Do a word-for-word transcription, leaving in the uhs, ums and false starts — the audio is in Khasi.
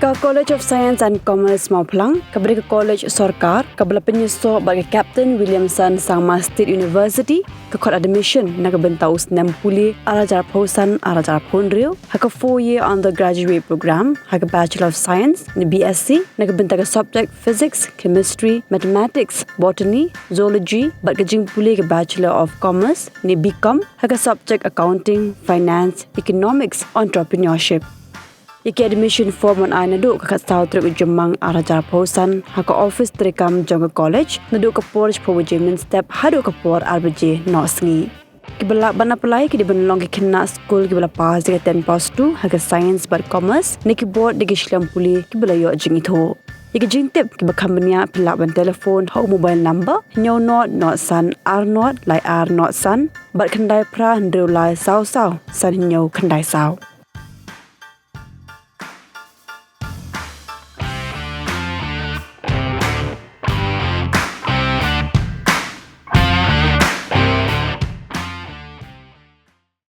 Ka College of Science and Commerce Mawphlang, kaba dei ka college sorkar, kaba la pynïasoh bad ka Captain Williamson Sangma State University, ka khot admission na ka bynta u snem pule ar hajar arphew san ar hajar arphew hynriew ha ka four year undergraduate program ha ka Bachelor of Science ne B S C na ka bynta ka subject Physics, Chemistry, Mathematics, Botany, Zoology bad ka jingpule ka Bachelor of Commerce ne B Com ha ka subject Accounting, Finance, Economics, Entrepreneurship. Ïa ki admission form yn ai naduh ka khatsaw tarik u Jymmang ar hajar arphew san ha ka office treikam jong ka college naduh ka por shiphew baje mynstep haduh ka por ar baje noh sngi. Kiba lah ban apply ki dei ban long ki khynnah skul kiba la pass ïa ka ten plus two ha ka Science bad Commerce ne ki bud da ki shlem pule kiba la ïoh jingithuh. Ïa ki jingtip kiba kham bniah phi lah ban telephone ha u mobile number hynñiew nod nod san ar nod lai ar nod san bad khyndai phra hynriew lai saw saw san hynñiew khyndai saw.